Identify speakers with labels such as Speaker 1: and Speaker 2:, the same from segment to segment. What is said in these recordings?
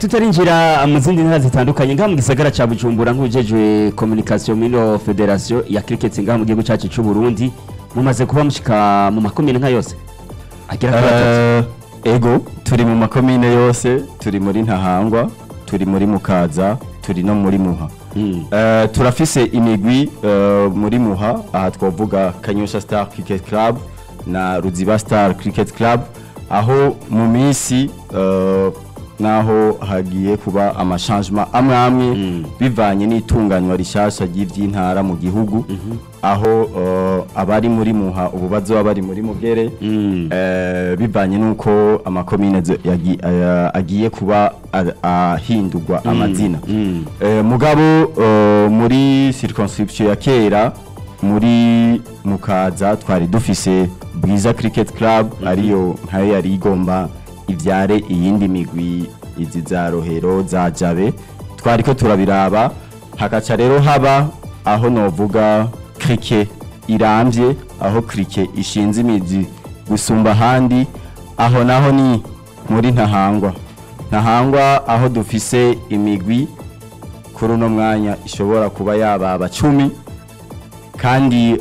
Speaker 1: Tutarinjira mu zindi ntara zitandukanye, ngaha mu gisagara ca Bujumbura, nk'ujejwe communication muri fédération ya cricket ngaha mu gihugu cacu c'u Burundi, mumaze kuba mushika mu makomine nka yose agera kuri atatu?
Speaker 2: Ego, turi mu makomine yose, turi muri Ntahangwa, turi muri Mukaza, turi no muri Muha. Turafise imigwi muri Muha, aha twavuga Kanyosha Star Cricket Club na Ruziba Star Cricket Club, aho mu minsi naho hagiye kuba ama changement amwe amwe bivanye n'itunganywa rishasha ry'ivy'intara mu gihugu, aho abari muri Muha ubu bazoba bari muri Mugere, bivanye n'uko amakomine agiye kuba ahindurwa amazina. Mugabo muri circonscription ya kera, muri Mukaza, twari dufise Bwiza Cricket Club, ariyo nkayo yari igomba ivyare iyindi migwi, izi za Rohero, za Jabe, twariko turabiraba. Hakaca rero haba aho novuga cricket iramvye, aho cricket ishinze imizi gusumba ahandi, aho naho ni muri Ntahangwa. Ntahangwa aho dufise imigwi kuri uno mwanya ishobora kuba yaba abacumi, kandi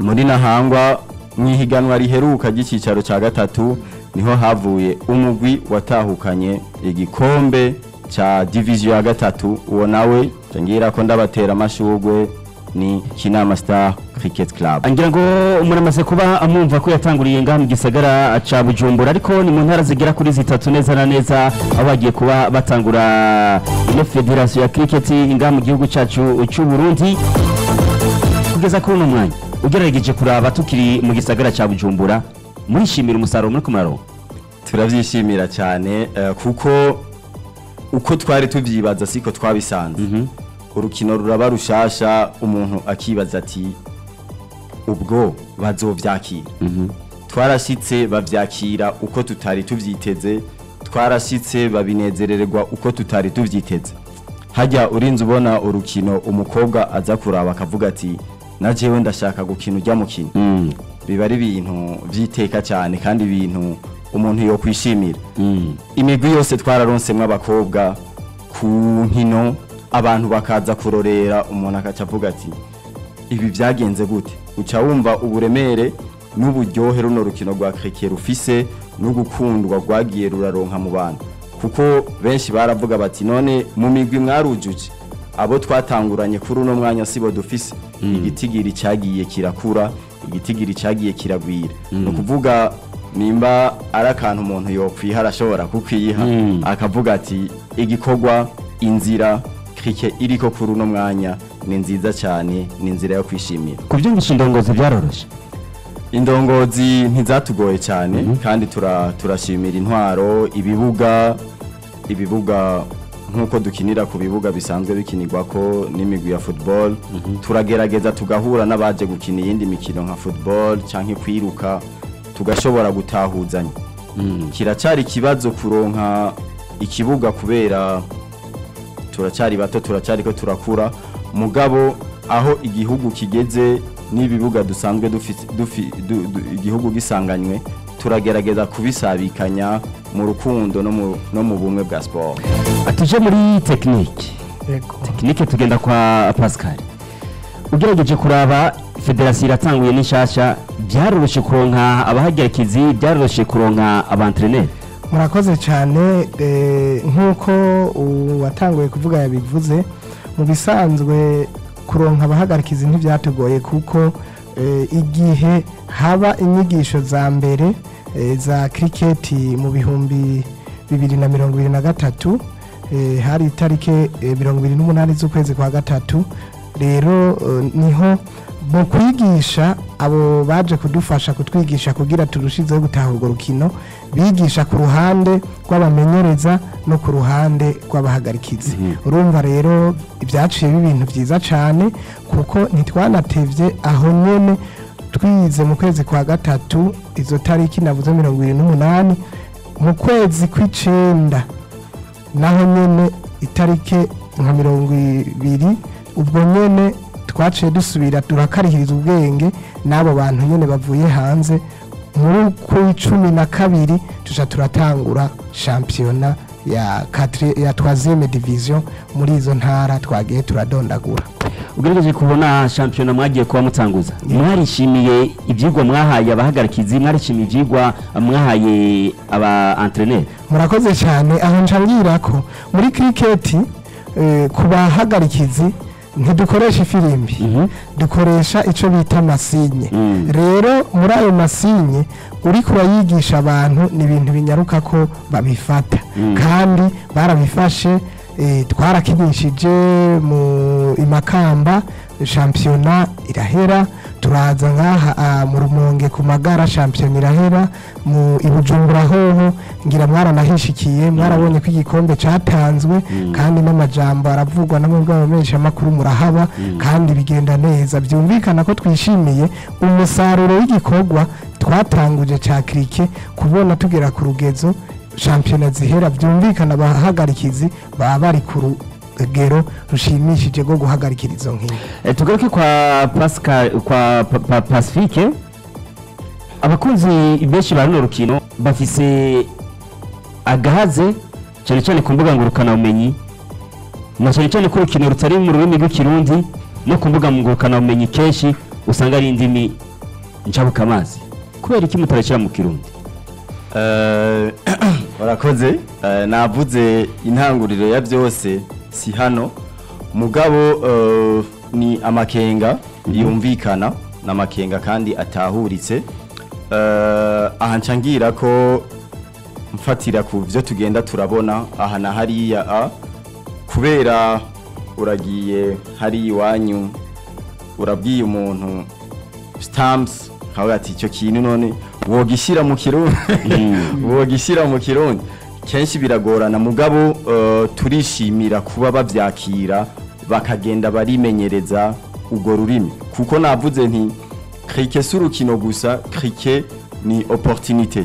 Speaker 2: muri Ntahangwa mu ihiganwa riheruka ry'icicaro cya gatatu niho havuye umugwi watahukanye igikombe cya division ya gatatu. Uwo nawe ngira ko ndabatera amashurwe, ni Kinama Star Cricket Club.
Speaker 1: Ngira ngo muramaze kuba amumva ko yatanguriye ngaha mu gisagara ca Bujumbura, ariko ni mu ntara zigera kuri zitatu neza na neza aho bagiye kuba batangura ino fédération ya cricket ngaha mu gihugu cacu c'u Burundi. Kugeza kuri uno mwanya, ugerageje kuraba, tukiri mu gisagara ca Bujumbura, murishimira umusaruro muri kumararonka?
Speaker 2: Turabyishimira cyane, kuko uko twari tuvyibaza siko twabisanze. Urukino ruraba rushasha, umuntu akibaza ati: "Ubwo bazovyakira?" Twarashitse bavyakira uko tutari tuvyiteze, twarashitse babinezerererwa uko tutari tuvyiteze. Hajya urinze ubona urukino umukobwa aza kuraba akavuga ati: "Na jewe ndashaka gukina ujya mukino", biba ari ibintu vy'iteka cyane kandi ibintu umuntu yokwishimira. Imigwi yose twararonsemwo abakobwa ku nkino, abantu bakaza kurorera, umuntu akaca avuga ati: "Ibi byagenze gute?" Uca wumva uburemere n'uburyohe runo rukino rwa cricket rufise n'ugukundwa rwagiye ruraronka mu bantu, kuko benshi baravuga bati: "None mu migwi mwarujuje, abo twatanguranye kuri uno mwanya sibo dufise?" Igitigiri cyagiye kirakura, igitigiri cyagiye kiragwira. Ni ukuvuga nimba ari akantu umuntu yokwiha, arashobora kukwiha, akavuga ati: "Igikorwa, inzira cricket iriko kuri uno mwanya ni nziza cyane, ni inzira yo kwishimira."
Speaker 1: Kubyumvisha indongozi byaroroshe?
Speaker 2: Indongozi ntizatugoye cyane, kandi turashimira intwaro. Ibibuga nk'uko dukinira ku bibuga bisanzwe bikinirwako n'imigwi ya football, turagerageza tugahura n'abaje gukina iyindi mikino nka football canke kwiruka, tugashobora gutahuzanya. Kiracyari ikibazo kuronka ikibuga kubera turacyari bato, turacyariko turakura. Mugabo aho igihugu kigeze n'ibibuga dusanzwe dufise, igihugu gisanganywe, turagerageza kubisabikanya mu rukundo no mu bumwe bwa sport.
Speaker 1: Tuje muri technique.
Speaker 3: Yego.
Speaker 1: Technique, tugenda kwa Pascal. Ugerageje kuraba, fédération iratanguye n'ishasha, byaroroshe kuronka abahagarikizi, byaroroshe kuronka aba entraîneur?
Speaker 3: Murakoze cyane. Nk'uko uwatanguye kuvuga yabivuze, mu bisanzwe kuronka abahagarikizi ntibyatugoye, kuko igihe haba inyigisho za mbere za cricket mu 2023, hari itariki 28 z'ukwezi kwa gatatu. Rero niho mu kwigisha abo baje kudufasha kutwigisha kugira turushizeho gutaha urwo rukino, bigisha ku ruhande rw'abamenyereza no ku ruhande rw'abahagarikizi. Urumva rero ibyaciye ibintu byiza cyane, kuko ntitwanatevye, aho nyene twize mu kwezi kwa gatatu, izo tariki navuze 28, mu kwezi kw'icenda naho nyene itariki nka 20, ubwo nyene twaciye dusubira turakarihiriza ubwenge n'abo bantu nyene bavuye hanze. Muri kw'icumi na kabiri tuca turatangura shampiyona. ya 4 ya 3e division muri izo ntara twagiye turadondagura.
Speaker 1: Ugerageje kubona shampiyona mwagiye kuba mutanguza, mwarishimiye ibyigwa mwahaye abahagarikizi, mwarishimiye ibyigwa mwahaye aba entraîneur?
Speaker 3: Murakoze cyane. Aho ncangira ko muri cricket ku bahagarikizi ntidukoresha ifirimbi, dukoresha ico bita amasinye. Rero muri ayo masinye uriko urayigisha abantu ni ibintu binyaruka ko babifata, kandi barabifashe. Twarakinishije mu Imakamba, shampiyona irahera, turaza ngaha mu Rumonge ku Magara, shampiyona irahera, mu Ibujumbura hoho ngira mwaranahishikiye, mwarabonye ko igikombe catanzwe, kandi n'amajambo aravugwa n'amubwa menshi amakuru murahaba, kandi bigenda neza. Byumvikana ko twishimiye umusaruro w'igikorwa twatanguje ca cricket, kubona tugera ku rugezo shampiyona zihera. Byumvikana abahagarikizi baba bari ku rugero rushimishije rwo guhagarikira izo nkino.
Speaker 1: Tugaruke kwa Pascal, kwa Pacifique. Abakunzi benshi ba runo rukino bafise agahaze cyane cyane ku mbuga ngurukanabumenyi, na cyane cyane ko urukino rutari mu rurimi rw'Ikirundi, no ku mbuga ngurukanabumenyi kenshi usanga ari indimi njabukamazi. Kubera iki mutarashyira mu Kirundi?
Speaker 2: Warakoze. Navuze intanguriro ya byose si hano, mugabo ni amakenga yumvikana n'amakenga kandi atahuritse. Aha ncangira ko mfatira ku byo tugenda turabona aha na hariya, kubera uragiye hari iwanyu urabwiye umuntu stamps kawe ati icyo kintu none wogishyira mu Kirundi, wogishyira mu Kirundi, kenshi biragorana. Mugabo turishimira kuba bavyakira bakagenda barimenyereza urwo rurimi, kuko navuze nti cricket si urukino gusa, cricket ni opportunité.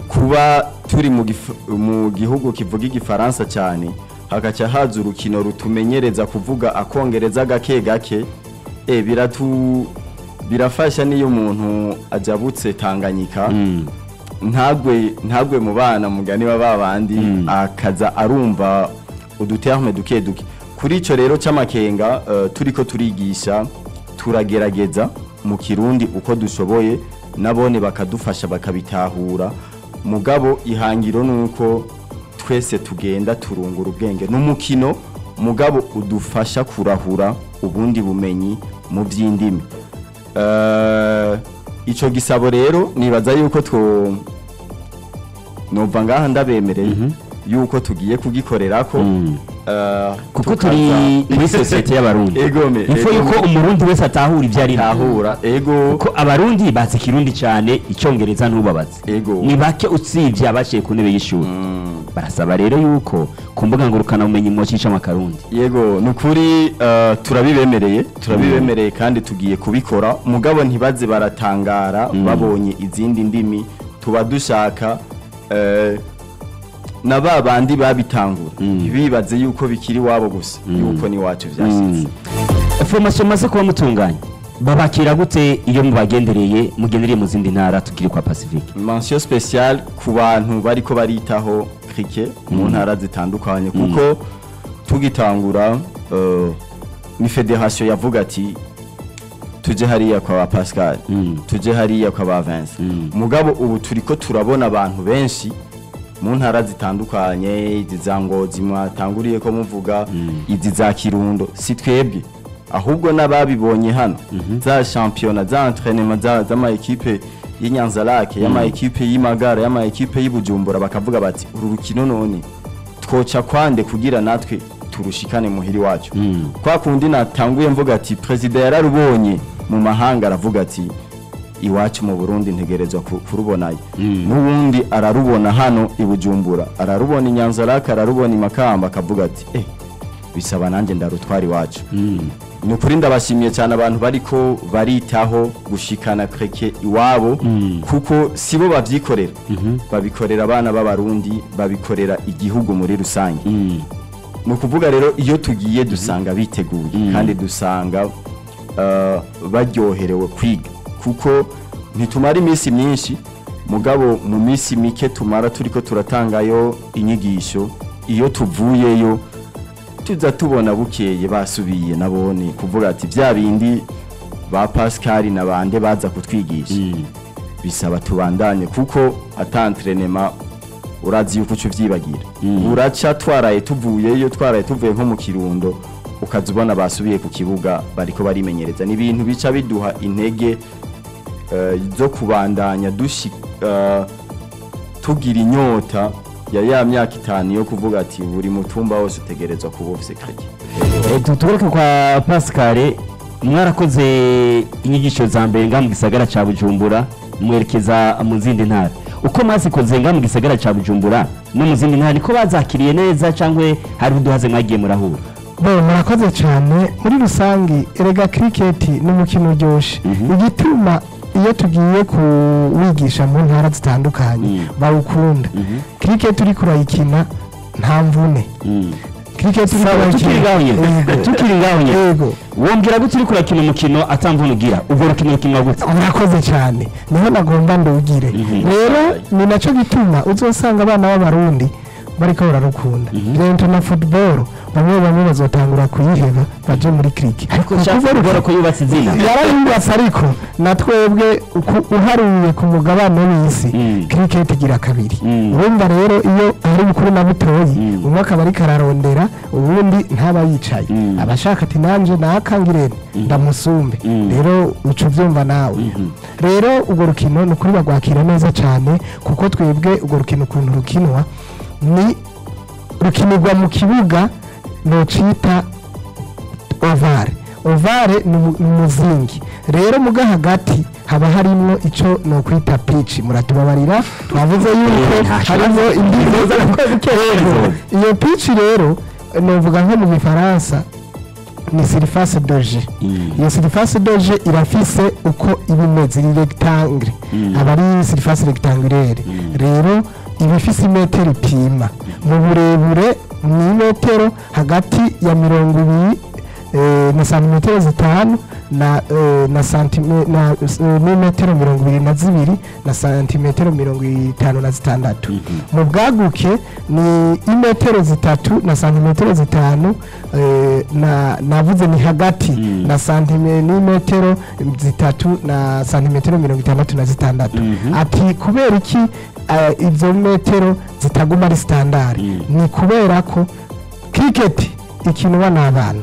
Speaker 2: Kuba turi mu gihugu kivuga Igifaransa cyane, hagaca haza urukino rutumenyereza kuvuga akongereza gake gake, birafasha niyo umuntu ajabutse Tanganyika ntagwe mu bana mugani wa babandi, akaza arumva uduterme duke duke. Kuri ico rero c'amakenga, turiko turigisha, turagerageza mu Kirundi uko dushoboye, nabone bakadufasha bakabitahura. Mugabo ihangiro nuko twese tugenda turungura ubwenge n'umukino, mugabo udufasha kurahura ubundi bumenyi mu by'indimi. Ico gisabo rero nibaza yuko two nova ngaha ndabemereye yuko tugiye kugikorerako,
Speaker 1: kuko turi muri société y'Abarundi.
Speaker 2: Egome.
Speaker 1: Ifo yuko Umurundi wese atahura ibyo ari
Speaker 2: tahura, ego.
Speaker 1: Kuko Abarundi bazi Kirundi cyane, Icyongereza ntubabaze.
Speaker 2: Ego.
Speaker 1: Ni bake usibye abaciye ku ntebe y'ishuri. Barasaba rero yuko ku mbuga ngurukanabumenyi mwocisha amakarundi.
Speaker 2: Yego, nukuri turabibemereye kandi tugiye kubikora. Mugabo ntibaze baratangara babonye izindi ndimi, tuba dushaka na ba bandi babitangura ntibibaze yuko bikiri wabo gusa, yuko ni wacu vyashitse.
Speaker 1: Formation maze kuba mutunganya, babakira gute iyo mubagendereye, mugendereye mu zindi ntara? Tukiri kwa Pacifique.
Speaker 2: Mention spéciale ku bantu bariko baritaho cricket mu ntara zitandukanye, kuko tugitangura ni fédération yavuga ati tuje hariya kwa ba Pascal, tuje hariya kwa ba Vincent. Mugabo ubu turiko turabona abantu benshi mu ntara zitandukanye, izi za Ngozi mwatanguriye ko muvuga, izi za Kirundo. Si twebwe ahubwo n'ababibonye hano, za championnat, za entraînement z'ama équipe y'Inyanzarake, y'ama équipe y'Imagara, y'ama équipe y'Ibujumbura, bakavuga bati uru rukino none twoca kwande kugira natwe turushikane muhiri wacu? Kwa kundi natanguye mvuga ati président yararubonye mu mahanga, aravuga ati iwacu mu Burundi ntegerezwa kurubonayo. N'ubundi ararubona hano i Bujumbura, ararubona i Nyanzarake, ararubona i Makamba, akavuga ati bisaba nanjye ndarutwara iwacu. Ni ukuri ndabashimiye cyane abantu bariko baritaho gushikana cricket iwabo, kuko sibo bavyikorera, babikorera abana b'Abarundi, babikorera igihugu muri rusange. Ni ukuvuga rero iyo tugiye dusanga biteguye, kandi dusanga baryoherewe kwiga, kuko ntitumara iminsi myinshi, mugabo mu minsi mike tumara turiko turatangayo inyigisho. Iyo tuvuyeyo tuza tubona bukeye basubiye nabone kuvuga ati bya bindi ba Pascal na bande baza kutwigisha, bisaba tubandanye, kuko ata entraînement urazi yuko uca uvyibagira. Uraca twaraye tuvuyeyo, twaraye tuvuye nko mu Kirundo, ukaza ubona basubiye ku kibuga bariko barimenyereza. Ni ibintu bica biduha intege zo kubandanya tugira inyota ya myaka 5 yo kuvuga ati buri mutumba wose utegerezwa kuba ufise cricket.
Speaker 1: Tugaruke kwa Pascal. Mwarakoze inyigisho za mbere nga mu gisagara ca Bujumbura, mwerekeza mu zindi ntara. Uko mwazikoze nga mu gisagara ca Bujumbura, no mu zindi ntara niko bazakiriye neza, cyangwa hari uduhaze mwagiye murahura?
Speaker 3: Bo, murakoze cyane. Muri rusange, erega cricket ni umukino uryoshye. Igituma iyo tugiye kuwigisha mu ntara zitandukanye bawukunda, cricket uriko urayikina nta mvune. Cricket uriko
Speaker 1: Sawa, tukiri
Speaker 3: urayikina.
Speaker 1: ngaho nyene.
Speaker 3: Yego.
Speaker 1: Tukiri ngaho nyene.
Speaker 3: Yego.
Speaker 1: Wongera gute uriko urakina umukino atamvune ugira? Ubwo rukino rukinwa gute?
Speaker 3: Murakoze cyane, niho nagomba ndugire. Rero ni nacyo gituma uzosanga abana b'Abarundi bariko bararukunda. Rero na football bamwe bamwe bazotangura kuyiheba baje muri cricket.
Speaker 1: Ariko nshaka football ko yubatse izina.
Speaker 3: Yarayubatse, ariko na twebwe uharuye ku mugabane w'isi, cricket igira kabiri. Urumva rero iyo ari bukuru na butoyi, umwe akaba ariko ararondera, uwundi ntaba yicaye, abashaka ati nanje nakangirene ndamusumbe. Rero uca uvyumva nawe. Rero urwo rukino ni ukuri bagwakira neza cyane, kuko twebwe urwo rukino ukuntu rukinwa ni rukinirwa mu kibuga nocita ovale. Ovale ni umuzingi. Rero muga hagati haba harimwo ico nokwita pitch. Muratubabarira, twavuze yuko harimo imbizi. Iyo pitch rero novuga nko mu Gifaransa ni surface de jeu. Iyo surface de jeu irafise uko iba imeze, ni rectangle, aba ari surface rectangulaire. Rero iba ifise imetero ipima mu burebure, ni imetero hagati ya 20 na santimetero 5 na santime na n'imetero 22 na santimetero 56. Mu bwaguke ni imetero 3 na santimetero 5, na navuze ni hagati na santime n'imetero 3 na santimetero 66. Ati kubera iki izo metero zitaguma ari standard? Ni kubera ko cricket ikinwa n'abana,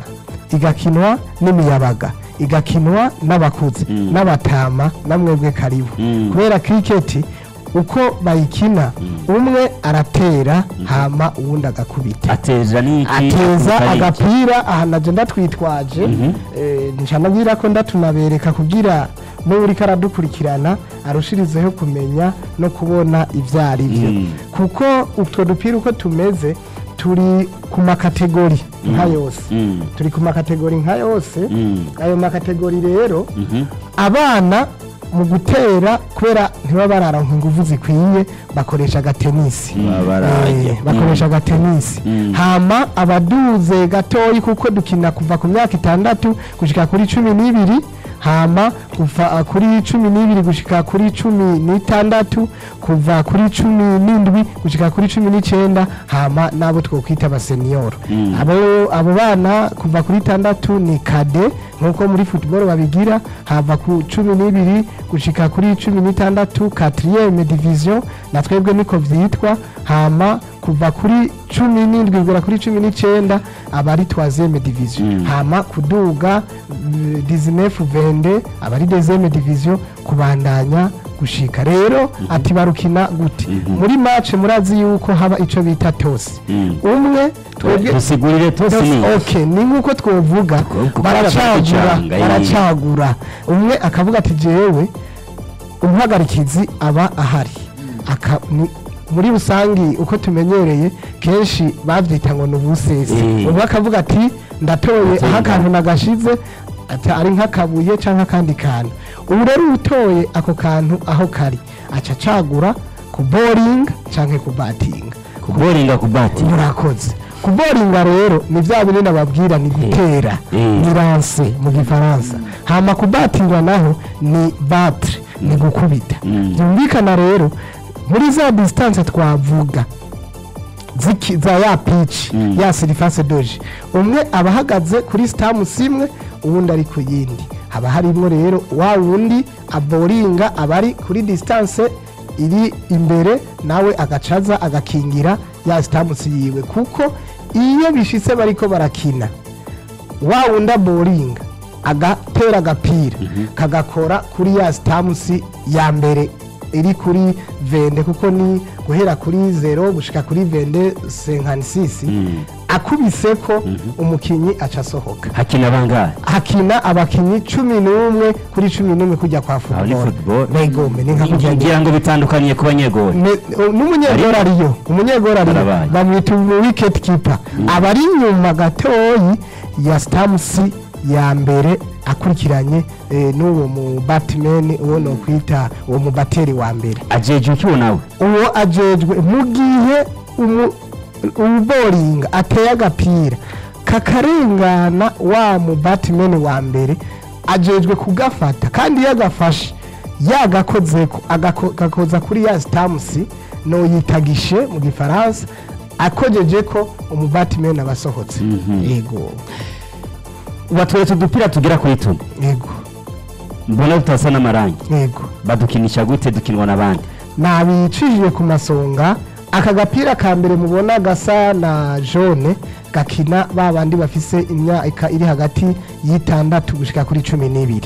Speaker 3: igakinwa n'imiyabaga, igakinwa n'abakuze, n'abatama, namwebwe karibu. Kubera cricket uko bayikina, umwe aratera hama uwundi agakubita.
Speaker 1: Ateza n'iki?
Speaker 3: Ateza
Speaker 1: Akubita n'iki?
Speaker 3: agapira. Aha naje ndatwitwaje, nca nabwira ko ndatunabereka kugira n'ubu uriko aradukurikirana arushirizeho kumenya no kubona ivyo ari byo. Kuko utwo dupira uko tumeze, turi ku ma catégories nka yose. Turi ku ma catégories nka yose. Ayo ma catégories rero, abana mu gutera, kubera ntibaba bararonka inguvu zikwiye, bakoresha agatenisi.
Speaker 2: Bararya.
Speaker 3: Bakoresha agatenisi. Hama abaduze gatoyi, kuko dukina kuva ku myaka 6 gushika kuri 12, hama kuva kuri 12 gushika kuri 16, kuva kuri 17 gushika kuri 19, hama nabo twokwita aba seniors. Abo bana kuva kuri 6 ni cadets, nkuko muri football babigira, hava ku 12 gushika kuri 16 quatrième division, na twebwe niko vyitwa. Hama kuva kuri 17 kugera kuri 19 aba ari troisième division. Hama kuduga 19 22 aba ari deuxième division, kubandanya gushika. Rero ati barukina gute muri match? Murazi yuko haba ico bita toss. Umwe twebwe
Speaker 1: Dusigurire toss ni
Speaker 3: Okay, ni nkuko twovuga
Speaker 1: Kuko
Speaker 3: baracagura.
Speaker 1: baracanga,
Speaker 3: Baracagura, umwe akavuga ati jewe umuhagarikizi aba ahari. Muri rusangi uko tumenyereye kenshi bavyita ngo ni ubusesi. Umwe akavuga ati ndatoye
Speaker 1: Ndatoye.
Speaker 3: aho akantu nagashize, ati ari nk'akabuye canke akandi kantu. Ubu rero utoye ako kantu aho kari, aca acagura ku bowling canke ku batting.
Speaker 1: Kuboringa, kubati.
Speaker 3: Murakoze. Kuboringa rero ni bya bindi nababwira, ni gutera, ni lancer mu Gifaransa. Hama kubatinga naho ni battre, ni gukubita. Byumvikana rero muri za distance twavuga. za ya pitch, ya surface de jeu. Umwe aba ahagaze kuri stumps imwe, uwundi ari ku yindi. Haba harimwo rero wa wundi aboringa, aba ari kuri distance iri imbere, nawe agacaza agakingira ya stumps yiwe, kuko iyo bishitse bariko barakina, wa wundi aboringa agatera agapira kagakora kuri ya stumps ya mbere iri kuri 22, kuko ni guhera kuri 0 gushika kuri 22,56, akubise ko umukinyi aca asohoka.
Speaker 1: Hakina bangahe?
Speaker 3: Hakina abakinyi 11 kuri 11, kujya kwa
Speaker 1: Aho ni
Speaker 3: football.
Speaker 1: football.
Speaker 3: Megome ni nka kujya.
Speaker 1: Ngira ngo bitandukaniye ku banyegori.
Speaker 3: N'umunyegori ariyo, umunyegori ariyo.
Speaker 1: Barabaye.
Speaker 3: Bamwita wicket keeper, aba ari inyuma gatoyi ya stumps ya mbere, akurikiranye n'uwo mu batsman, uwo no kwita uwo mu bateri wa mbere.
Speaker 1: Ajeje iki uwo nawe?
Speaker 3: Uwo ajejwe mu gihe uboringa ateye agapira kakarengana wa mu batsman wa mbere, ajejwe kugafata, kandi iyo agafashe yagakozeko, agakoza kuri ya stumps, no yita guichet mu gifaransa, akojeje ko umu batsman aba asohotse. Yego.
Speaker 1: Batweretse udupira tugera kuri tune.
Speaker 3: Yego.
Speaker 1: Mbona tutasa n'amarangi.
Speaker 3: Yego.
Speaker 1: Badukinisha gute? Dukinwa n'abandi?
Speaker 3: Nabicishije ku masonga. Aka gapira ka mbere mubona gasa na jaune gakina ba bandi bafise imyaka iri hagati y'6 gushika kuri 12.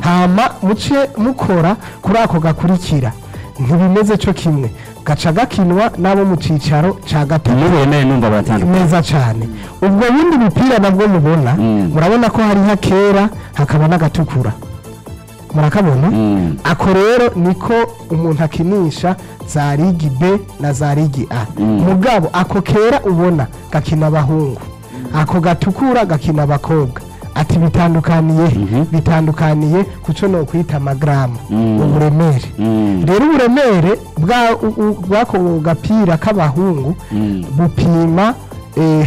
Speaker 3: Hama muce mukora kuri ako gakurikira, ntibimeze co kimwe, gaca gakinwa n'abo mu cicaro ca gatatu.
Speaker 1: N'uburemere numva baratandukanye.
Speaker 3: Neza cane. Ubwo bundi bupira nabwo mubona, murabona ko hariho akera hakaba n'agatukura, murakabona? Ako rero niko umuntu akinisha za ligue B na za ligue A. Mugabo ako kera ubona gakina abahungu, ako gatukura gakina abakobwa. Ati bitandukaniye he? Bitandukaniye kuco no kwita amagramu, uburemere. Rero uburemere bw'ako gapira k'abahungu bupima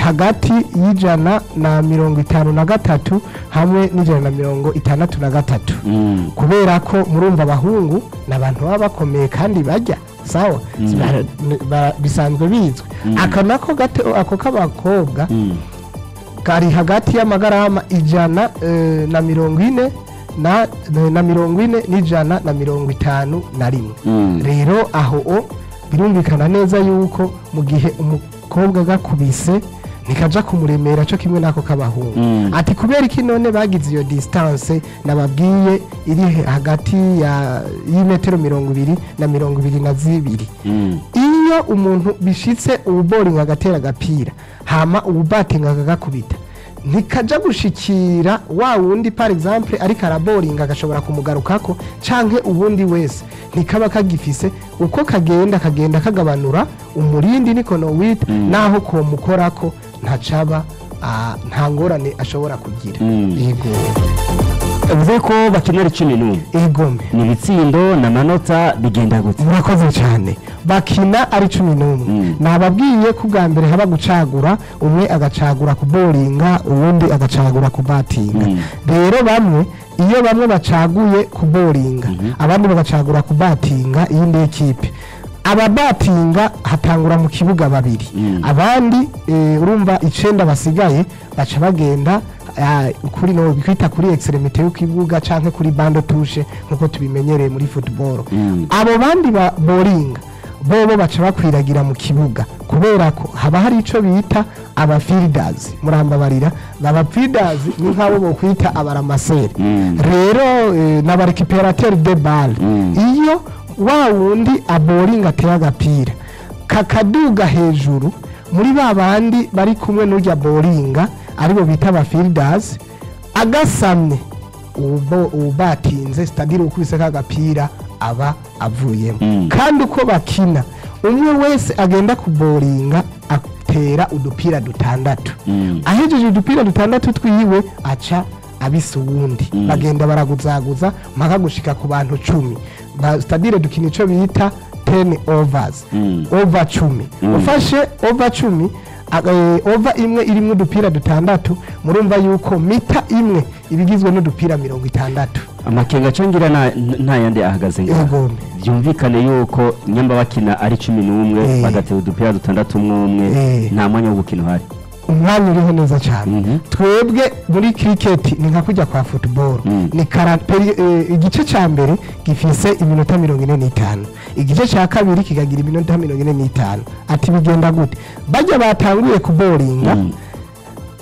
Speaker 3: hagati y'153 hamwe n'163, kubera ko murumva abahungu ni abantu baba bakomeye kandi bajya sawa. Bisanzwe bizwi. Aka nako gato, ako k'abakobwa, kari hagati y'amagarama ijana na mirongo ine na 40 n'151. Rero aho o birumvikana neza yuko mu gihe umukobwa gakubise ntikaja kumuremera cyo kimwe n'ako k'abahungu. Ati kubera iki none bagize iyo distance nababwiye iri hagati ya y'imetero 20 na 22? Iyo umuntu bishitse ububoringa agatera agapira, hama ububatinga akagakubita, ntikaja gushikira wa wundi, par exemple ariko araboringa agashobora kumugarukako canke uwundi wese, ntikaba kagifise uko kagenda, kagenda kagabanura umurindi, niko nowita, naho komukorako ntacaba nta ngorane ashobora kugira. Yego.
Speaker 1: Bivuze ko bakinira 11?
Speaker 3: Egome.
Speaker 1: Ni ibitsindo n'amanota, bigenda gute?
Speaker 3: Murakoze cyane. Bakina ari 11. Nababwiye ko ubwa mbere haba gucagura, umwe agacagura kuboringa, uwundi agacagura kubatinga. Rero bamwe, iyo bamwe bacaguye kuboringa, abandi bagacagura kubatinga, iyindi ekipe, ababatinga hatangura mu kibuga babiri. Abandi urumva 9 basigaye baca bagenda kuri no kwita kuri extrémité y'ikibuga canke kuri banc de touche nkuko tubimenyereye muri football. Abo bandi ba boringa bobo baca bakwiragira mu kibuga, kubera ko haba hari ico bita aba fielders. Murambabarira, aba fielders ni nk'abo bo kwita aba ramasseurs. Rero n'aba récupérateur de balle. Iyo wa wundi aboringa ateye agapira kakaduga hejuru, muri ba bandi bari kumwe n'urya boringa, aribo bita aba fielders, agasamye ubatinze, c'est-à-dire ukubise kagapira, aba avuyemo. Kandi uko bakina, umwe wese agenda kuboringa atera udupira dutandatu. Ahejeje udupira dutandatu twiwe, aca abisa uwundi. Bagenda baraguzaguza mpaka gushika ku bantu 10. C'est-à-dire dukina ico bita 10 overs, over 10. Ufashe over 10. Over imwe irimwo udupira dutandatu, murumva yuko mi-temps imwe ibigizwe n'udupira 60.
Speaker 1: Amakenga cangira nta yandi ahagaze ngaha.
Speaker 3: Yego.
Speaker 1: Byumvikane yuko nyamba bakina ari 11, bagatera udupira dutandatu umwe umwe, nta mwanya wo gukina uhari.
Speaker 3: Umwanya uriho neza cyane. Twebwe muri cricket ni nka kujya kwa football. Ni igice cya mbere gifise iminota 45, igice cya kabiri kikagira iminota 45. Ati bigenda gute? Bajya batanguye kuboringa,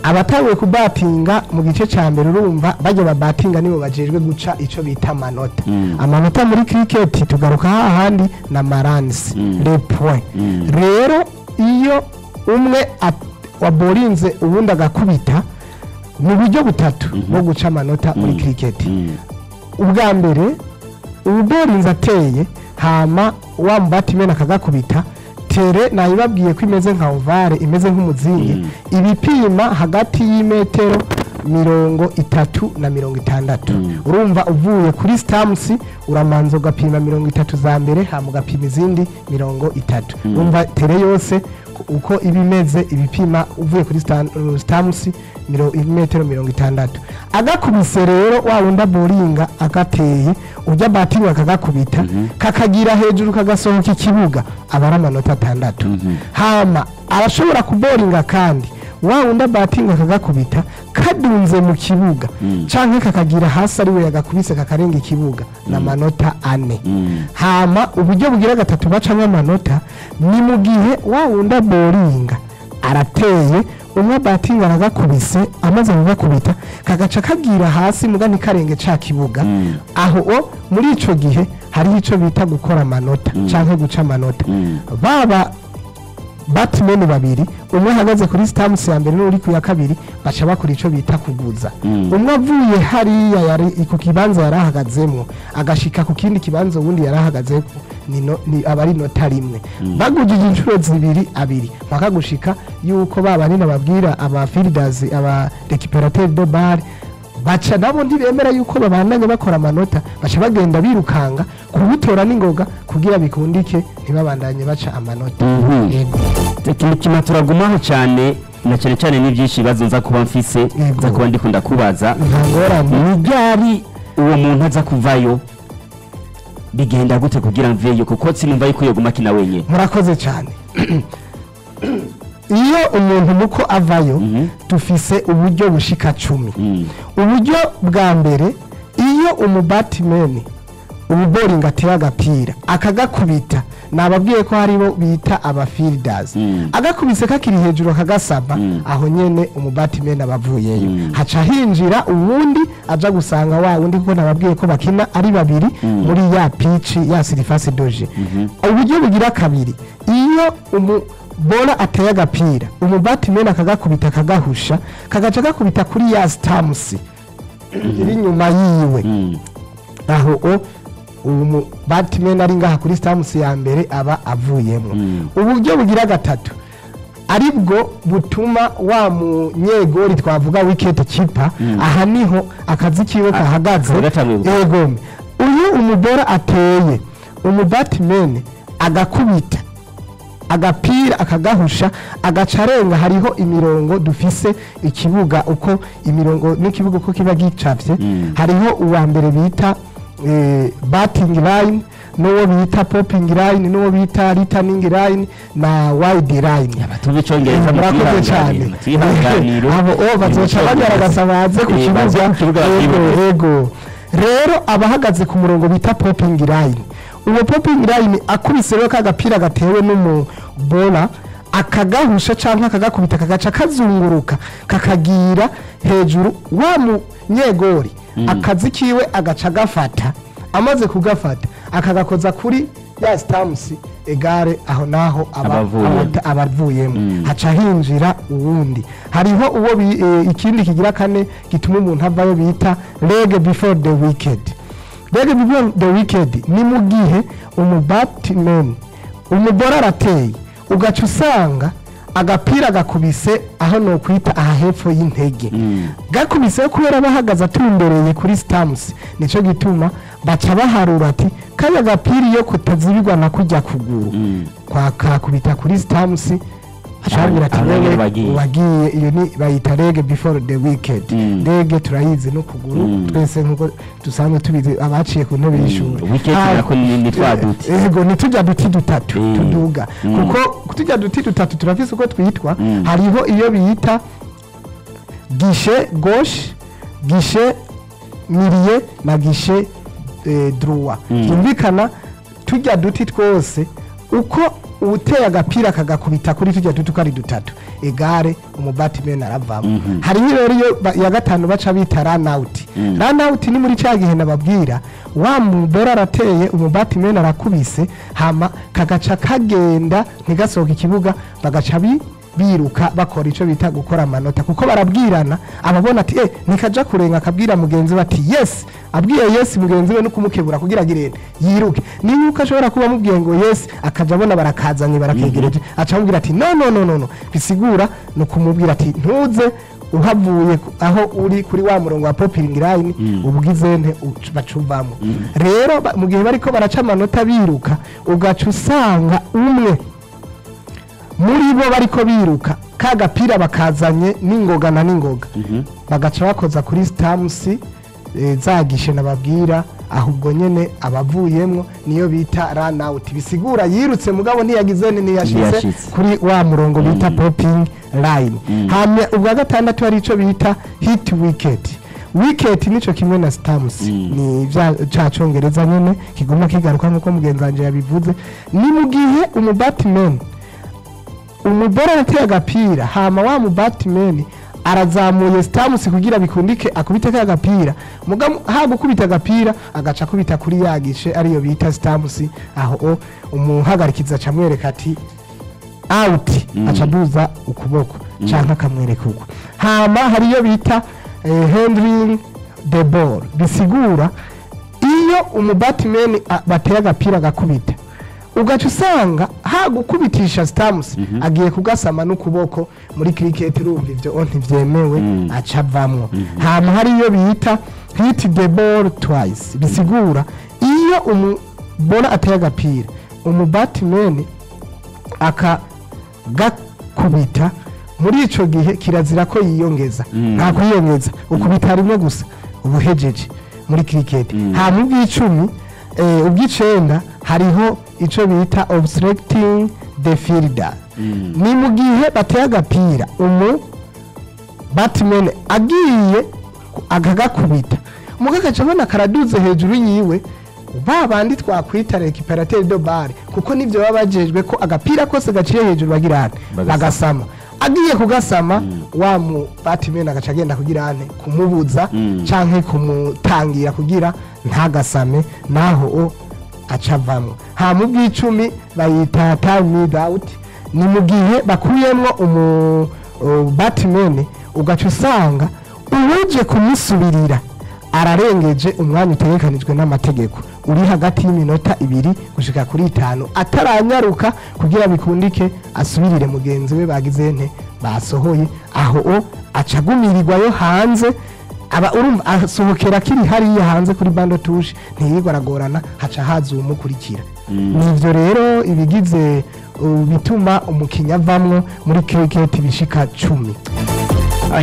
Speaker 3: abatanguye kubatinga mu gice cya mbere, urumva bajya babatinga nibo bajejwe guca ico bita amanota. Amanota muri cricket, tugaruka hahandi na ma runs, les points. Rero iyo umwe waborinze ubundi agakubita, ni uburyo butatu bwo guca amanota muri cricket. Ubwa mbere, uborinze ateye, hama wa mu batsman akagakubita, terrain nayibabwiye ko imeze nka ovale, imeze nk'umuzingi, ibipima hagati y'imetero 30 na 60. Urumva uvuye kuri stumps uramanza ugapima 30 za mbere, hama ugapima izindi 30. Urumva terrain yose uko iba imeze, ibipima uvuye kuri stumps imetero 60. Agakubise rero wa wundi aboringa agateye, ujya batinga akagakubita, kakagira hejuru kagasohoka ikibuga, aba ari amanota 6. Hama arashobora kuboringa kandi wa wundi abatinga akagakubita kadunze mu kibuga, canke kakagira hasi ariwe yagakubise kakarenga ikibuga, ni amanota 4. Hama uburyo bugira gatatu bacamwo amanota ni mu gihe wa wundi aboringa arateye, umwe abatinga aragakubise, amaze kugakubita kagaca kagira hasi muga ntikarenge ca kibuga. Aho o muri ico gihe hariho ico bita gukora amanota canke guca amanota. Baba batsman babiri, umwe ahagaze kuri stumps ya mbere n'uri ku ya kabiri, baca bakora ico bita kuguza. Umwe avuye hariya yari ku kibanza yari ahagazemwo agashika ku kindi kibanza uwundi yari ahagazemo, ni, no, ni aba ari nota rimwe. Bagujije inshuro zibiri abiri mpaka gushika yuko ba banini babwira aba fielders, aba récupérateur de balle, baca nabo ntibemera yuko babandanya bakora amanota, baca bagenda birukanga kubutora n'ingoga kugira bikundike ntibabandanye baca amanota. Yego.
Speaker 1: Tekinikima turagumaho cyane na cyane cyane n'ibyinshi bibazo nza kuba mfise, nza kuba ndikunda kubaza.
Speaker 3: Nta ngorane.
Speaker 1: Ni ryari uwo muntu aza kuvayo? Bigenda gute kugira mveyo? Kuko sinumva yuko yoguma akina wenyine.
Speaker 3: Murakoze cyane. Iyo umuntu muko avayo, dufise uburyo bushika 10. Uburyo bwa mbere, iyo umubatsman ububoringa ateye agapira akagakubita, nababwiye ko haribo bita aba fielders, agakubise kakiri hejuru akagasaba, aho nyene umubatsman aba avuyeyo. Haca hinjira uwundi aja gusanga wa wundi, kuko nababwiye ko bakina ari babiri muri ya pitch, ya surface de jeu. Uburyo bugira kabiri, iyo umubora ateye agapira, umubatsman akagakubita akagahusha, kagaca gakubita kuri ya stumps iri inyuma yiwe, aho o umu batsman ari ngaha kuri stumps ya mbere aba avuyemo. Uburyo bugira gatatu, aribwo butuma wa munyegori twavuga wicket keeper, aha niho akazi kiwe kahagaze.
Speaker 1: Kaba gatanguye gukora.
Speaker 3: Yego, uyu umubora ateye, umubatsman agakubita agapira akagahusha, agaca arenga, hariho imirongo dufise ikibuga, uko imirongo n'ikibuga uko kiba gicafye. Hariho uwa mbere bita batting line, n'uwo bita popping line, n'uwo bita returning line na wide line.
Speaker 1: Abatumva icongereza,
Speaker 3: Murakoze cyane.
Speaker 1: twihanganire.
Speaker 3: Abo o bazoca bagaragaza baze ku
Speaker 1: Eh, baze
Speaker 3: kibuga.
Speaker 1: ku kibuga
Speaker 3: Yego,
Speaker 1: bakibone.
Speaker 3: yego. Rero abahagaze ku murongo bita popping line, uwo popping line akubise rero kagapira gatewe n'umubora akagahusha cyangwa akagakubita kagaca kazunguruka kakagira hejuru, wa munyegori akazi kiwe agaca gafata, amaze kugafata akagakoza kuri ya stumps egare, aho naho aba
Speaker 1: Abavuyemo.
Speaker 3: Abavuyemo, haca hinjira uwundi. Hariho uwo ikindi kigira kane gituma umuntu avayo bita leg before the wicket. Leg before the wicket ni mu gihe umubatsman umubora arateye, ugaca usanga agapira gakubise aho nokwita aha hepfo y'intege, gakubise kubera bahagaze atumbereye kuri stumps, nico gituma baca baharura ati kaya gapira iyo kutazibirwa na kujya kuguru kwa kakubita kuri stumps. Acabwira ati
Speaker 1: Aho nyene
Speaker 3: wewe
Speaker 1: wagiye.
Speaker 3: Wagiye. Iyo ni bayita leg before the wicket. Leg turayizi n'ukuguru, twese nkuko dusanzwe tubizi abaciye ku ntebe y'ishuri.
Speaker 1: Wicket nako ni twa duti.
Speaker 3: Yego, ni tujya duti dutatu tuduga, kuko tujya duti dutatu turafise uko twitwa. Hariho iyo bita guichet gauche, guichet milieu na guichet droit. Byumvikana tujya duti twose, uko uteye agapira kagakubita kuri tujya duti uko ari dutatu, egare umubatsman aravamo. Hariho rero iyo ya gatanu baca bita run out. Run out ni muri cya gihe nababwira, wa mubora arateye, umubatsman arakubise, hama kagaca kagenda ntigasohoke ikibuga, bagaca biruka bakora icyo bita gukora amanota, kuko barabwirana. Ababona ati nikaja kurenga, akabwira mugenzi we ati "Yes." Abwiye "yes" mugenzi we no kumukebura kugira agirene yiruke. Niba uko ashobora kuba amubwiye ngo "yes", akaja abona barakazanye, barakegereje, aca amubwira ati "No, no, no, no, no." Bisigura ni ukumubwira ati "Ntuze uhavuye aho uri kuri wa murongo wa popping line." Ubwize nte bacuvamo rero mu gihe bariko baraca amanota biruka, ugaca usanga umwe muri bo bariko biruka, ka gapira bakazanye n'ingoga na n'ingoga, bagaca bakoza kuri stumps zagishe nababwira. Ahubwo nyene abavuyemwo niyo bita run out. Bisigura yirutse mugabo ntiyagize ntiyashize
Speaker 1: Ntiyashitse.
Speaker 3: kuri wa murongo bita popping line. Hama ubwa gatandatu hari ico bita hit wicket. Wicket nico kimwe na stumps, ni vya ca congereza nyene kiguma kigaruka nkuko mugenzi wanje yabivuze. Ni mu gihe umubatsman, umubora arateye agapira, hama wa mubatsman arazamuye stumps kugira bikundike akubite ka gapira, muga ha gukubita agapira agaca akubita kuri yagishe ariyo bita stumps. Aho umuhagarikiza aca amwereka ati "Out", aca aduza ukuboko canke akamwereka uko. Hama hariyo bita handling the ball. Bisigura iyo umubatsman bateye agapira agakubita, ugaca usanga ha gukubitisha stumps agiye kugasama n'ukuboko. Muri cricket urumva ivyo ntivyemewe, aca avamwo. Hama hari iyo bita hit the ball twice. Bisigura iyo umubona ateye agapira, umubatsman aka gakubita, muri ico gihe kirazira ko yiyongeza. Nta kwiyongeza, ukubita rimwe gusa ubuhejeje muri cricket. Hama ubw'icumi, ubw'icenda, hariho ico bita obstructing the fielder. Ni mu gihe bateye agapira, umu batsman agiye akagakubita, muga agaca abona karaduze hejuru yiwe. Ba bandi twakwita récupérateur de balle, kuko nivyo baba bajejwe ko agapira kose gaciye hejuru bagira ane
Speaker 2: Bagasama.
Speaker 3: Bagasama. Agiye kugasama, wa mu batsman agaca agenda kugira ane kumubuza canke kumutangira kugira ntagasame, naho aca avamwo. Hama ubw'icumi bayita time out. Ni mu gihe bakuyemwo umu batsman, ugaca usanga uwuje kumusubirira ararengeje umwanya utegekanijwe n'amategeko uri hagati y'iminota 2 gushika kuri 5, ataranyaruka kugira bikundike asubirire mugenzi we bagize nte basohoye. Aho aca agumirirwayo hanze, aba urumva asohokera kiri hariya hanze kuri banc de touche, ntiyigwa aragorana, haca haza uwumukurikira. Nivyo rero ibigize bituma umukinnyi avamwo muri cricket bishika 10.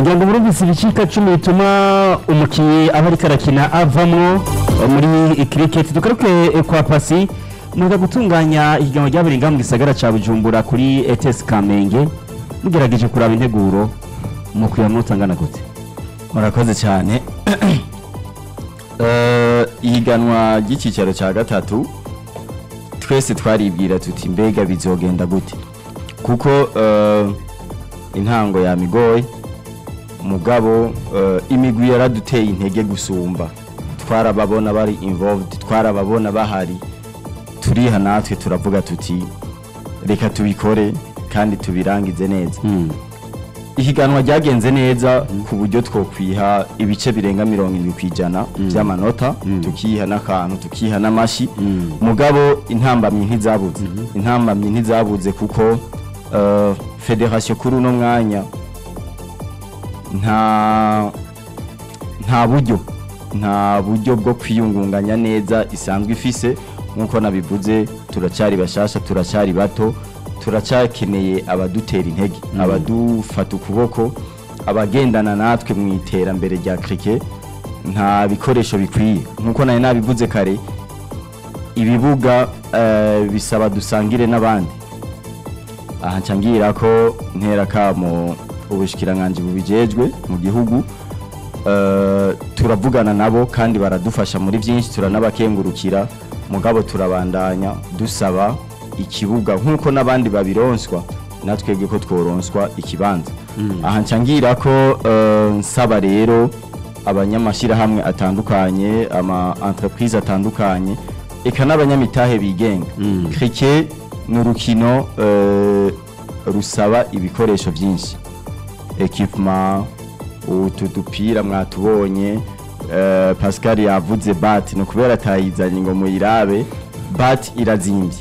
Speaker 1: Ngira ngo murumvise ibicika 10 bituma umukinnyi aba ariko arakina avamwo muri cricket. Tugaruke kwa Pasi muga gutunganya ihiganwa ryabereye ngaha mu gisagara ca Bujumbura kuri ETS Kamenge. Mugerageje kuraba integuro, mukwiye amanota angana gute?
Speaker 2: Murakoze cyane. Ihiganwa ry'icyicaro cya gatatu, twese twaribwira tuti "Mbega bizogenda gute?" Kuko intango yamigoye, mugabo imigwi yaraduteye intege gusumba. Twarababona bari involved, twarababona bahari, turiha natwe turavuga tuti "Reka tubikore kandi tubirangize neza." Ihiganwa ryagenze neza ku buryo twokwiha ibice birenga 70% by'amanota, tukiha n'akantu, tukiha n'amashi. Mugabo intambamyi ntizabuze, intambamyi ntizabuze, kuko fédération kuri uno mwanya nta buryo bwo kwiyungunganya neza isanzwe ifise. Nk'uko nabivuze, turacyari bashasha, turacyari bato. Turacyakeneye abadutera intege, abadufata ukuboko, abagendana natwe mu iterambere rya cricket. Nta bikoresho bikwiye, nkuko nari nabivuze kare. Ibibuga bisaba dusangire n'abandi. Aha ncangira ko ntera kamo ubushikiranganji bubijejwe mu gihugu. Turavugana nabo kandi baradufasha muri byinshi, turanabakengurukira. Mugabo turabandanya dusaba ikibuga nk'uko n'abandi babironswa, natwebwe ko tworonswa ikibanza. Aha ncangira ko nsaba rero abanyamashyirahamwe atandukanye, ama entreprise atandukanye, eka n'abanyamitahe bigenga. Cricket ni urukino rusaba ibikoresho byinshi, équipement, utu dupira mwatubonye. Pascal yavuze bat, no kubera atayizanye ngo muyirabe, bat irazimbye.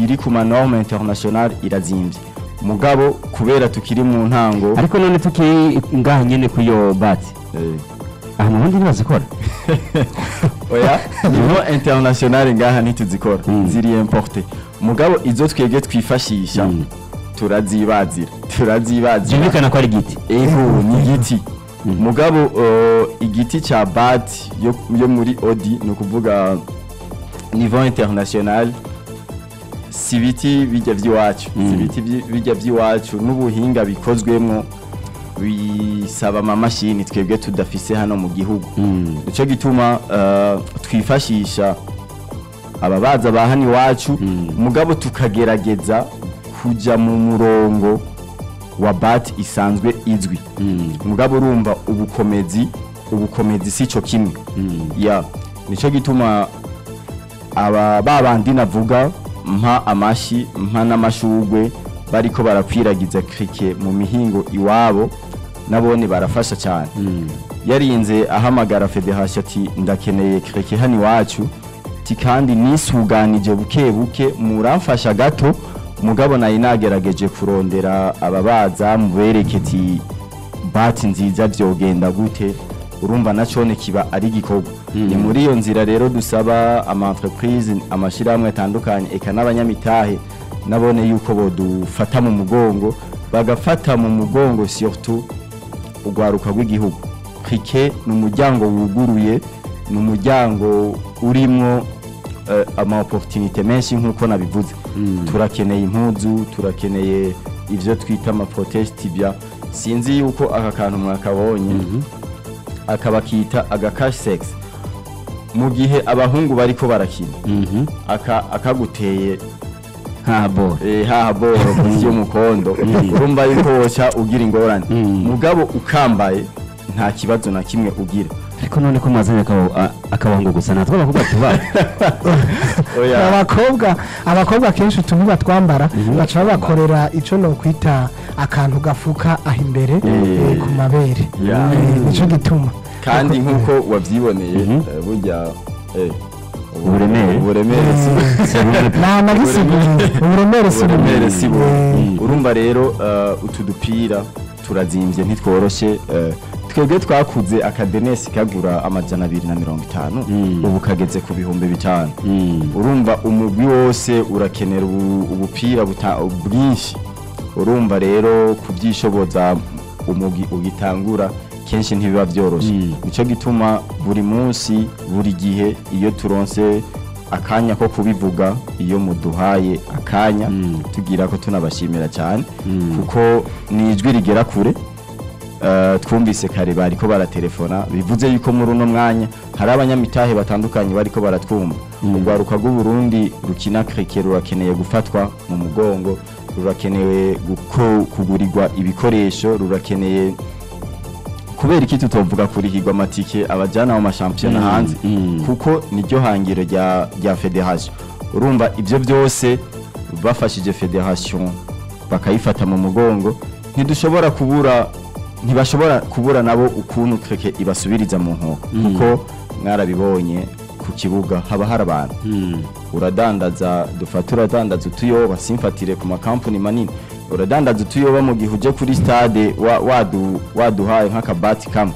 Speaker 2: Iri ku ma norme international irazimbye, mugabo kubera tukiri mu ntango.
Speaker 1: Ariko none tukiri ngaha nyene kuyo bat, aha mu bundi ntibazikora?
Speaker 2: Oya, niveau international ngaha ntituzikora, ziri importé. Mugabo izo twebwe twifashisha turazibazira, turazibazira.
Speaker 1: Byumvikana ko ari igiti.
Speaker 2: Ego, ni igiti. Mugabo igiti ca bat yo muri odi, ni ukuvuga niveau international, si ibiti bijya by'iwacu, si ibiti bijya by'iwacu. N'ubuhinga bikozwemo bisaba amamashini twebwe tudafise hano mu gihugu. Nico gituma twifashisha ababaza ba hano iwacu, mugabo tukagerageza kuja mu murongo wa bat isanzwe izwi. Mugabo urumva ubukomezi si cyo kimwe. Ya, nico gituma aba babandi navuga mpa amashi, mpa n'amashugwe, bariko barakwiragiza cricket mu mihingo iwabo, nabone barafasha cyane. Yarinze ahamagara fédération ati: "Ndakeneye cricket hano iwacu," ti kandi nisuganije buke buke, muramfasha gato. Mugabo nayi nagerageje kurondera ababaza, mubereke ti bat nziza vyogenda gute. Urumva nacone kiba ari igikorwa. Ni muri iyo nzira rero dusaba ama entreprise, amashirahamwe atandukanye, eka n'abanyamitahe nabone yuko bodufata mu mugongo, bagafata mu mugongo surtout urwaruka rw'igihugu. Cricket ni umuryango wuguruye, ni umuryango urimwo ama opportunité menshi. Nk'uko nabivuze, turakeneye impuzu, turakeneye ivyo twita ama protège tibia. Sinzi yuko aka kantu mwakabonye, akaba kita aga cache sexe mu gihe abahungu bariko barakina. Aka akaguteye
Speaker 1: ha boro,
Speaker 2: haha boro munsi y'umukondo, urumva yuko woca ugira ingorane. Mugabo ukambaye nta kibazo na kimwe ugira.
Speaker 1: Ariko none ko mwazanye akabahungu gusa, natwe abakobwa tuba?
Speaker 2: Oya.
Speaker 3: Abakobwa kenshi utuntu batwambara baca babakorera ico nokwita akantu gafuka aho imbere, ku mabere. Nico gituma.
Speaker 2: Kandi nk'uko wavyiboneye, burya
Speaker 1: Uburemere.
Speaker 2: Uburemere si
Speaker 3: nta nabisiguriye, uburemere si
Speaker 2: uburemere si
Speaker 3: bumwe.
Speaker 2: Urumva rero utu dupira turazimbye, ntitworoshe. Twebwe twakuze akadenesi kagura 250, ubu kageze ku 5000. Urumva umugwi wose urakenera ubupira bwinshi. Urumva rero kubyishoboza umugwi ugitangura kenshi ntibiba byoroshye. Nico gituma buri munsi, buri gihe, iyo turonse akanya ko kubivuga, iyo muduhaye akanya, tugira ko tunabashimira cyane, kuko ni ijwi rigera kure. Twumvise kare bariko baratelefona, bivuze yuko muri uno mwanya hari abanyamitahe batandukanye bariko baratwumva. Urwaruka rw'u Burundi rukina cricket rurakeneye gufatwa mu mugongo, rurakenewe kugurirwa ibikoresho, rurakeneye, kubera iki tutovuga, kurihirwa amatike abajyana mu mashampiyona hanze, kuko niryo hangiro rya fédération. Urumva ibyo byose bafashije fédération bakayifata mu mugongo, ntidushobora kubura, ntibashobora kubura nabo ukuntu cricket ibasubiriza mu nkoko, kuko mwarabibonye ku kibuga haba hari abantu. Uradandaza, dufate uradandaza utuyoba, simfatire ku makampuni manini, uradandaza utuyoba, mu gihe uje kuri stade waduhaye nk'akabati kamwe,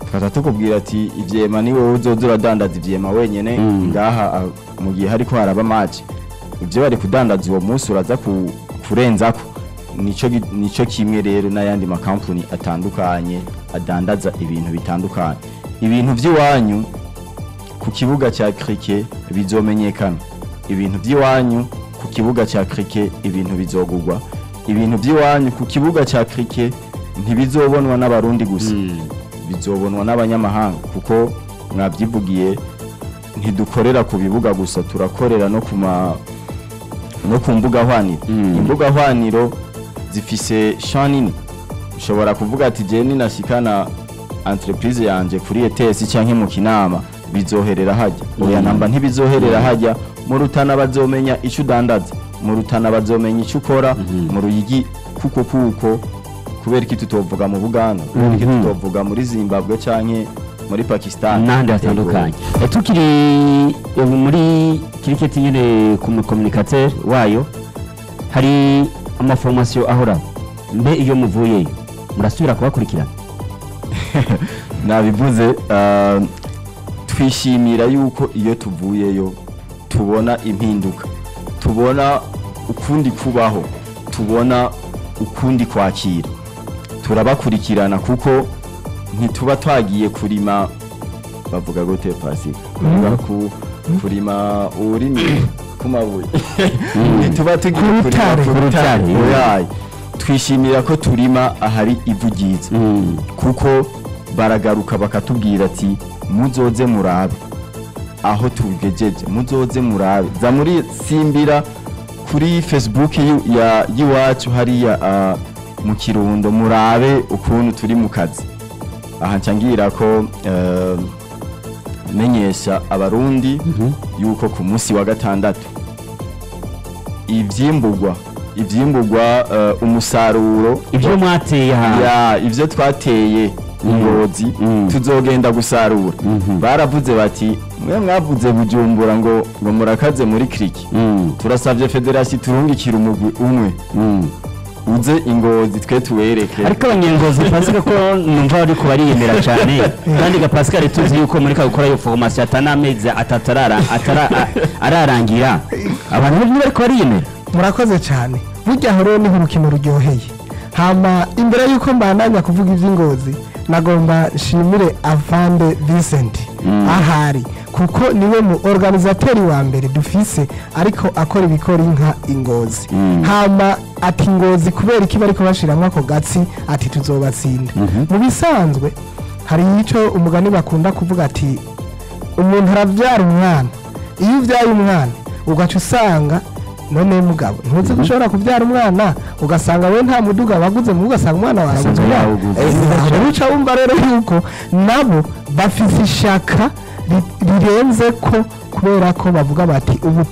Speaker 2: tukaza tukubwira ati ivyema ni wowe uzoza uradandaza ivyema wenyene ngaha, mu gihe hariko haraba match. Ibyo bari kudandaza uwo munsi uraza kurenzako. Nico kimwe rero n'ayandi makampuni atandukanye adandaza ibintu bitandukanye. Ibintu by'iwanyu ku kibuga cya cricket bizomenyekana, ibintu by'iwanyu ku kibuga cya cricket ibintu bizogurwa, ibintu by'iwanyu ku kibuga cya cricket ntibizobonwa n'abarundi gusa, bizobonwa n'abanyamahanga, kuko mwabyivugiye, ntidukorera ku bibuga gusa, turakorera no ku mbuga hwaniro. Imbuga hwaniro zifise champ nini. Ushobora kuvuga ati je ninashikana entreprise yanje kuri ETS canke mu Kinama, bizoherera hajya. Oya namba, ntibizoherera hajya. Mu Rutana bazomenya ico udandaza, mu Rutana bazomenya ico ukora, mu Ruyigi, kuko kubera iki tutovuga mu Buganda, kubera iki tutovuga muri Zimbabwe canke muri Pakistan
Speaker 1: n'ahandi hatandukanye? Tukiri muri cricket nyine, ku mucommunicateur wayo hari amaformation ahora. Mbe iyo muvuyeyo murasubira kubakurikirana?
Speaker 2: Nabivuze, twishimira yuko iyo tuvuyeyo tubona impinduka, tubona ukundi kubaho, tubona ukundi kwakira. Turabakurikirana kuko ntituba twagiye kurima, bavuga gute pasi, bavuga ku kurima ururimi ku mabuye, ntituba tugiye
Speaker 3: Ku
Speaker 2: kurima
Speaker 3: rutare.
Speaker 2: ku rutare.
Speaker 1: Ku rutare.
Speaker 2: Oyaye, twishimira ko turima ahari ivu ryiza, kuko baragaruka bakatubwira ati muzoze murabe aho tugejeje, muzoze murabe za muri simbira kuri Facebook ya y'iwacu hariya mu Kirundo, murabe ukuntu turi mu kazi. Aha nca ngira ko menyesha abarundi yuko ku munsi wa gatandatu ivyimburwa, umusaruro
Speaker 1: ibyo mwateye ahantu
Speaker 2: ya ivyo twateye Ngozi tuzogenda gusarura. Baravuze bati mwe mwavuze Bujumbura ngo murakaze muri cricket, turasavye fédération turungikira umugwi umwe uze Ingozi, twe tuwereke.
Speaker 1: Ariko abanyengozi, Pascal, ko numva bariko bariyemera cyane, kandi ga Pascal tuzi yuko muri ka gukora iyo formation atanamezi atatu ararangira, abantu bariko bariyemera.
Speaker 3: Murakoze cyane. Burya aho rero niho urukino ruryoheye. Hama imbere y'uko mbandanya kuvuga iby'Ingozi, nagomba nshimire Avande Vincent ahari, kuko niwe mu organisateur wa mbere dufise ariko akora ibikora inka Ingozi. Hama ati Ngozi kubera iki bariko bashiramwo ako gatsi? Ati tuzobatsinda. Mu bisanzwe hari ico umugani bakunda kuvuga ati umuntu aravyara umwana, iyo uvyaye umwana ugaca usanga none mugabo ntuzi ko ushobora kuvyara umwana ugasanga we nta muduga waguze, mu ugasanga umwana waraguze
Speaker 1: Ugasanga
Speaker 3: umwana.
Speaker 1: yawuguze.
Speaker 3: Aho uca wumva rero yuko nabo bafise ishaka rirenze ko, kubera ko bavuga bati ubu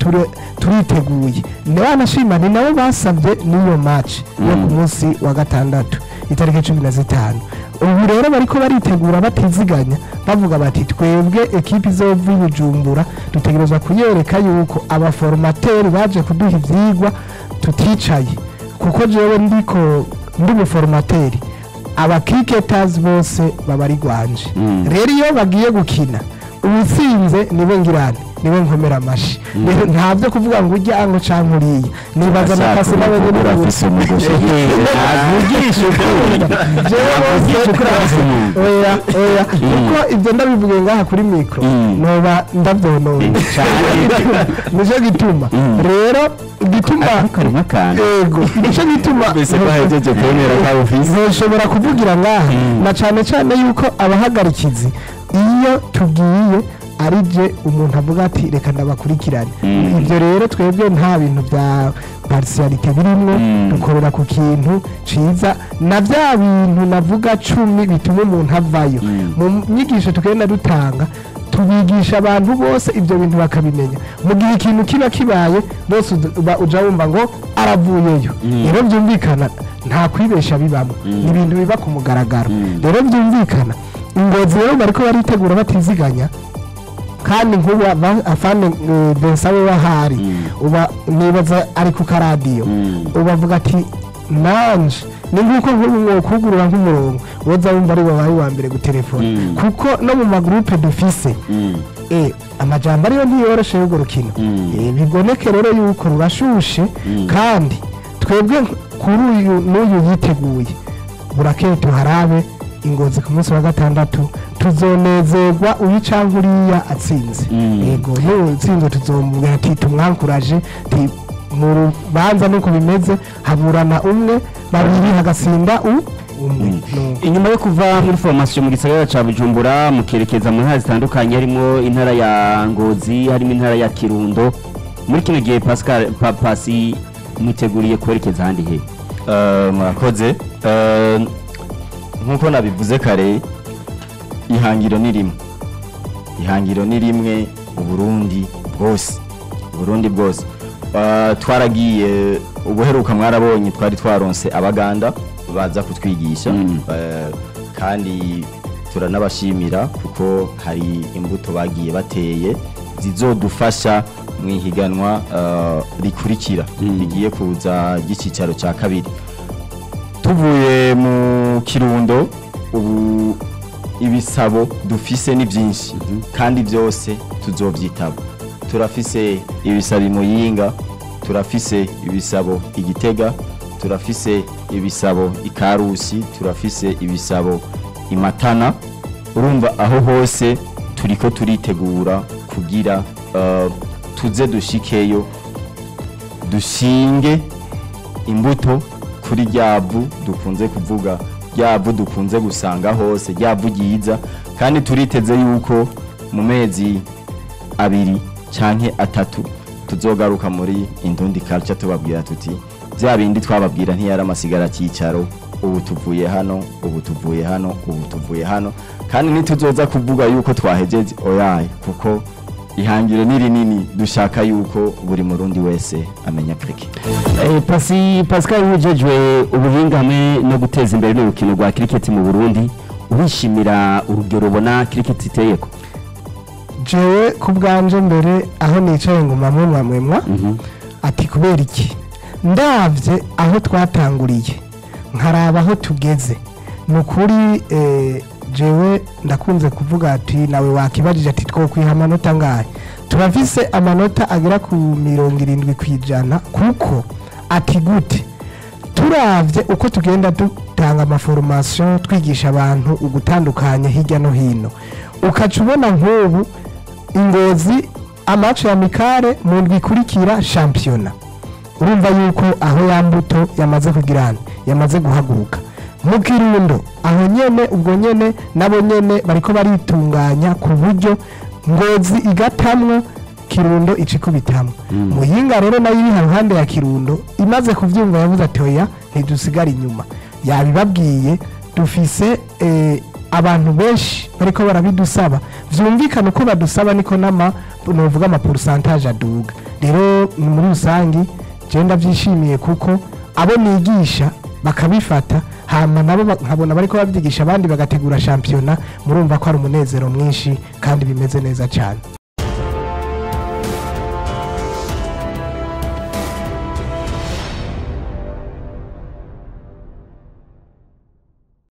Speaker 3: turiteguye. Banashima, ni nabo basabye n'iyo match yo ku munsi wa gatandatu itariki 15. Ubu rero bariko baritegura batiziganya, bavuga bati twebwe ekipi izova i Bujumbura dutegerezwa kuyereka yuko abaformateurs baje kuduha ivyigwa tuticaye, kuko jewe ndiko ndi umuformateur, abacricketers bose baba ari gwanje. Rero iyo bagiye gukina, uwutsinze niwe ngirane, niwe nkomera amashi. Rero nta byo kuvuga ngo ujya ngo canke uriya, nibaza na pasi nawe nyene.
Speaker 2: Urafise umugozi.
Speaker 1: Avugisha ukuri.
Speaker 3: Jewe
Speaker 1: Avugisha ukuri, afise umuntu.
Speaker 3: Oya oya, kuko ibyo ndabivuge ngaha kuri micro noba ndavyonona. Nico gituma rero gituma
Speaker 1: Ariko harimo akantu.
Speaker 3: Ego, nico gituma.
Speaker 2: Mbese ko ahejeje kwemera ko ufise.
Speaker 3: Ntushobora kuvugira ngaha, na cane cane yuko abahagarikizi iyo tugiye ari je umuntu avuga ati reka ndabakurikirane. Ibyo rero twebwe nta bintu bya partialité birimwo, dukorera ku kintu ciza na bya bintu navuga 10 bituma umuntu avayo. Mu nyigisho tugenda dutanga, tubigisha abantu bose ibyo bintu bakabimenya. Mu gihe ikintu kiba kibaye, bose uja wumva ngo aravuyeyo. Rero byumvikana nta kwibesha bibamo, ni ibintu biba ku mugaragaro. Rero byumvikana Ingozi rero bariko baritegura batiziganya, kandi nk'ubu afande Vincent we wahari uba nibaza ari ku karadiyo, ubavuga ati nanje Ni nk'uko nk'ubu mwokugurura nk'umurongo woza wumva ari wabaye uwa mbere gutelefona, kuko no mu ma groupes dufise amajambo ariyo ntiyoroshe y'urwo rukino. Biboneke rero yuko rurashushe, kandi twebwe kuri uyu n'uyu yiteguye burakeye. Tuharabe Ingozi ku munsi wa gatandatu, tuzonezerwa uyu cyangwa uriya atsinze. Yego, n'utsinze tuzomubwira ati tumwankuraje ti mu rubanza nuko bimeze, haburana umwe, babiri, hagasinda umwe. Nuko.
Speaker 1: Inyuma yo kuva muri formation mu gisagara ca Bujumbura mukerekeza mu ntara zitandukanye, harimo intara ya Ngozi, harimo intara ya Kirundo, muri kino gihe Pascal Pasi mwiteguriye kwerekeza ahandi he?
Speaker 2: Murakoze. Nk'uko nabivuze kare, ihangiro ni rimwe, ihangiro ni rimwe, Uburundi bwose, Uburundi bwose. Twaragiye ubuheruka, mwarabonye twari twaronse Abaganda baza kutwigisha. Kandi turanabashimira kuko hari imbuto bagiye bateye zizodufasha mu ihiganwa rikurikira rigiye kuza ry'icicaro cya kabiri. Tuvuye mu Kirundo, ubu ibisabo dufise ni byinshi kandi byose tuzobyitaba. Turafise ibisabo i Muyinga, turafise ibisabo i Gitega, turafise ibisabo i Karusi, turafise ibisabo i Matana. Urumva aho hose turiko turitegura kugira tuze dushikeyo, dushinge imbuto kuri ryavu dukunze kuvuga, ryavu dukunze gusanga hose, ryavu ryiza. Kandi turiteze yuko mu mezi 2 canke 3 tuzogaruka muri Indundi Culture tubabwira tuti bya bindi twababwira ntiyari amasigara cyicaro, ubu tuvuye hano, ubu tuvuye hano, ubu tuvuye hano. Kandi ntituzoza kuvuga yuko twahejeje, oyaye, kuko ihangiro ni rinini, dushaka yuko buri Murundi wese amenya cricket.
Speaker 1: Pasi Pascal, wujejwe ubuhinga hamwe no guteza imbere n'urukino rwa cricket mu Burundi, urishimira urugero ubona cricket iteyeko?
Speaker 3: Jewe ku bwanje mbere aho nicaye ngo mamwe mwamwemwa ati kubera iki? Ndavye aho twatanguriye nkaraba aho tugeze, ni ukuri jewe ndakunze kuvuga ati nawe wakibajije ati twokwiha amanota angahe? Turafise amanota agera ku 70%. Kuko ati gute? Turavye uko tugenda dutanga ama formations, twigisha abantu ugutandukanye hirya no hino, ukaca ubona nk'ubu Ingozi ama matchs amicaux, mu ndwi ikurikira shampiyona. Urumva yuko aho ya mbuto yamaze kugirana, yamaze guhaguruka. Mu Kirundo aho nyene, ubwo nyene nabo nyene bariko baritunganya ku buryo Ngozi igatamwo, Kirundo icikubitamwo. Muyinga rero nayo iri haruhande ya Kirundo imaze kuvyumva yavuze ati oya, ntidusigara inyuma. Yabibabwiye, dufise abantu benshi bariko barabidusaba. Vyumvikana uko badusaba niko nama novuga ama pourcentage aduga. Rero ni muri rusangi je ndavyishimiye kuko abo nigisha bakabifata, hama nabo nkabona bariko babyigisha abandi, bagategura shampiyona. Murumva ko ari umunezero mwinshi kandi bimeze neza cyane.